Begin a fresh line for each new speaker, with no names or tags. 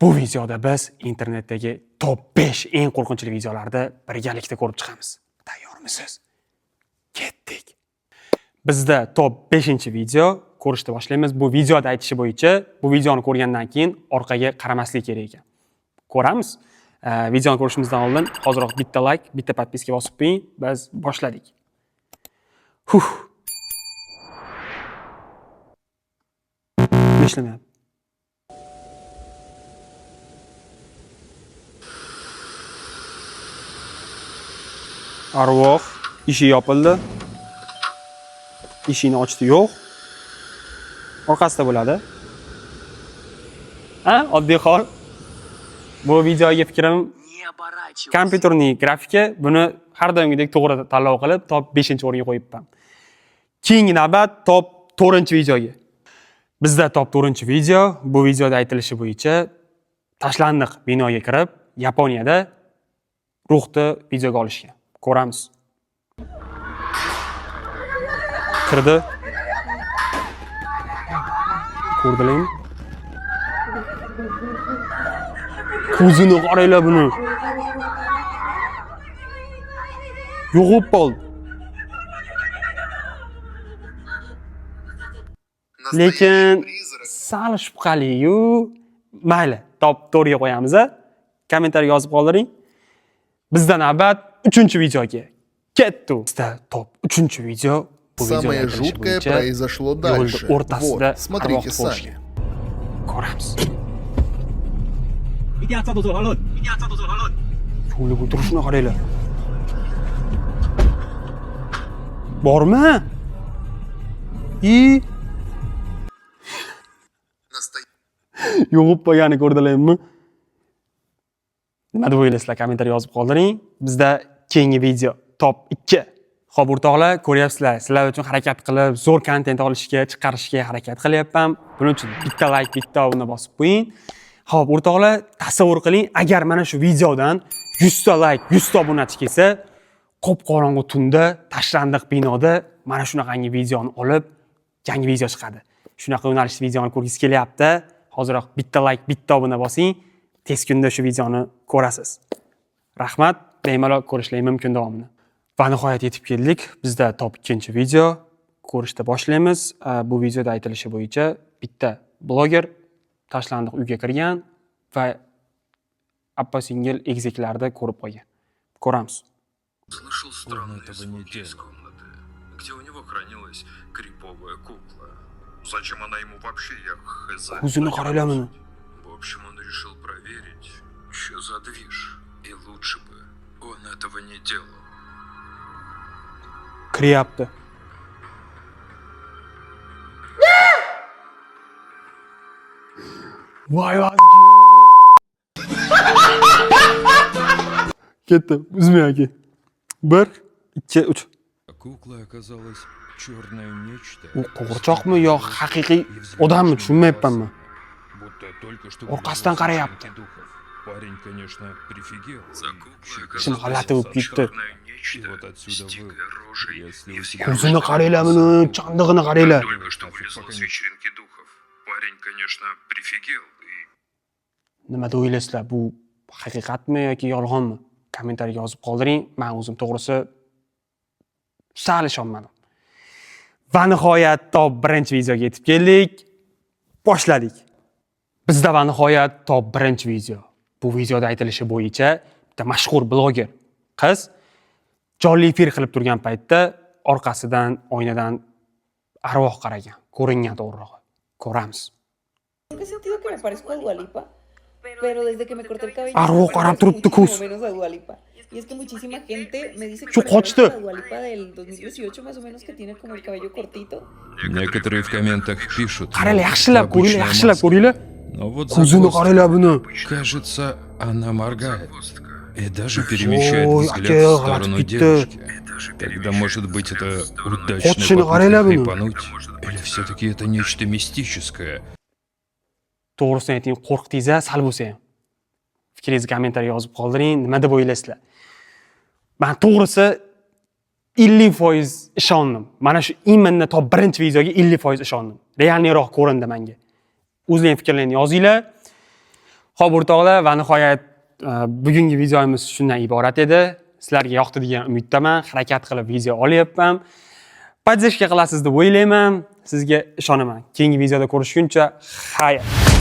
Bu videoda biz internetdagi top 5 eng qo'rqinchli videolarni birgalikda ko'rib chiqamiz. Tayyormisiz? Kettik. Bizda top 5-video ko'rishni boshlaymiz. Bu videoda aytishi bo'yicha, bu videoni ko'rgandan keyin orqaga qaramaslik kerak ekan. Ko'ramiz. Videoni ko'rishimizdan oldin hoziroq bitta like, bitta подписка bosib qo'ying. Biz boshladik. Huh. Nima ishlamayapti? Arvoh eshik yopildi. Eshikni ochdi, yo'q. Orqasida bo'ladi. Ha, oddiy hol. Bu videoga fikrim
Не оборачивайся.
Kompyuterning grafika buni har doimgidek to'g'ri tanlov qilib top 5-o'ringa qo'yibman. Keyingi navbat top 4-videoga. Bizda top 4-video, bu videoda aytilishi bo'yicha tashlandiq binoga kirib, Yaponiyada ruhni videoga olishgan. Ko'ramiz. Kirdi. Ko'rdilarmi? Ko'zini qaranglar buni. Yo'qolib qoldi. Lekin sal shubhali-yu, mayli, top 4ga qo'yamiz a. Kommentariy yozib qoldiring. Bizda navbat 3-videoga. Ketdi. Bizda top 3-video. Bu videoda
Самое
aytilishi
жуткое
bo'yicha
произошло
yo'lni
дальше.
o'rtasida
Вот, смотрите
arvoh
сами.
ko'rishgan. Ko'ramiz.
一定要照着做讨论，一定要照着做讨论。
Yo'lni o'tirishini qaranglar. Bormi? I yo'qib qolganini ko'rdilarmi? Nima deb o'ylaysizlar? Kommentariy yozib qoldiring. Bizda keyingi video top 2. Xo'p, o'rtoqlar, ko'ryapsizlar. Sizlar uchun harakat qilib, zo'r kontent olishga, chiqarishga harakat qilyapman. Buning uchun bitta like, bitta obuna bosib qo'ying. Xo'p, o'rtoqlar, tasavvur qiling, agar mana shu videodan 100 ta like, 100 ta obunachi kelsa, qop-qorong'u tunda tashlandiq binoda mana shunaqangi videoni olib, yangi video chiqadi. Shunaqa yo'nalishli videoni ko'rgingiz kelyapti. Hoziroq bitta like, bitta obuna bosing. Tez kunda shu videoni ko'rasiz. Rahmat, bemalol ko'rishlar mumkin davomini. Va nihoyat yetib keldik. Bizda top 2-video ko'rishda boshlaymiz. Bu videoda aytilishi bo'yicha bitta bloger tashlandiq uyga kirgan va opa singil egizaklarni ko'rib qolgan. Ko'ramiz.
Слышал странные
этого не
звуки из
делал.
комнаты, где у него хранилась криповая кукла. Зачем она ему вообще, я хз.
Ko'zini qaranglar buni.
В общем, он решил проверить, что за движ. И лучше бы он этого не делал.
Kiryapti. Voy voy. Ketdi. Uzmay aka. 1 2 3.
Кукла оказалась черное нечто.
U qo'g'irchoqmi yo haqiqiy odammi tushunmayapman man.
Будто только что
Orqasidan
вылез из
qarayapti.
вечеринки духов. Парень, конечно, прифигел.
За
и
куклой
Shuni
оказалось
g'alati bo'lib ketdi.
черное
И
нечто
вот
с
отсюда
дикой
вывод.
рожей
Если
и
у тебя
Ko'zini qaranglar buni, chandig'ini qaranglar.
Только что вылезла с вечеринки духов. Парень, конечно, прифигел и
Nima deb o'ylaysizlar? Bu haqiqatmi yoki yolg'onmi? Kommentariy yozib qoldiring. Men o'zim to'g'risi sal ishonmadim. Va nihoyat top 1-videoga yetib keldik. Boshladik. Bizda va nihoyat top 1-video. Bu videoda aytilishi bo'yicha bitta mashhur bloger qiz jonli efir qilib turgan paytda orqasidan oynadan arvoh qaragan, ko'ringan to'g'rirog'i. Ko'ramiz.
Nunca he sentido que me parezco a Dua Lipa, pero desde que me corté el cabello
Arvoh
me
qarab
parezco
turibdi
muchísimo
ko'z.
menos a Dua Lipa. Y es que muchísima gente me dice que
Shu
me parezco
qochdi.
a la Dua Lipa del 2018 más o menos, que tiene como el cabello cortito.
Некоторые в комментах пишут,
Qaranglar,
мол,
yaxshilab
это
ko'ringlar,
обычная
yaxshilab
маска.
ko'ringlar.
Но вот
Ko'zini
загвоздка.
qaranglar buni.
Кажется, она моргает
загвоздка.
и даже перемещает
Ой,
взгляд
aka,
в
g'alati
сторону
ketdi.
девушки.
И даже
Тогда, может быть, это удачная
Qotishini
попытка
qaranglar buni.
хайпануть? Или все-таки это нечто мистическое?
To'g'risini ayting, qo'rqdingiz sal bo'lsa ham. Fikringizni kommentariy yozib qoldiring. Nima deb o'ylaysizlar? Men to'g'risi 50% ishondim. Mana shu именно top 1-videoga 50% ishondim. Реальный roq ko'rindi menga. O'zlaring fikrlaringni yozinglar. Xo'p, o'rtoqlar, va nihoyat bugungi videomiz shundan iborat edi. Sizlarga yoqdi degan umiddaman. Harakat qilib video olyapman. Поддержка qilasiz deb o'ylayman. Sizga ishonaman. Keyingi videoda ko'rishguncha, xayr.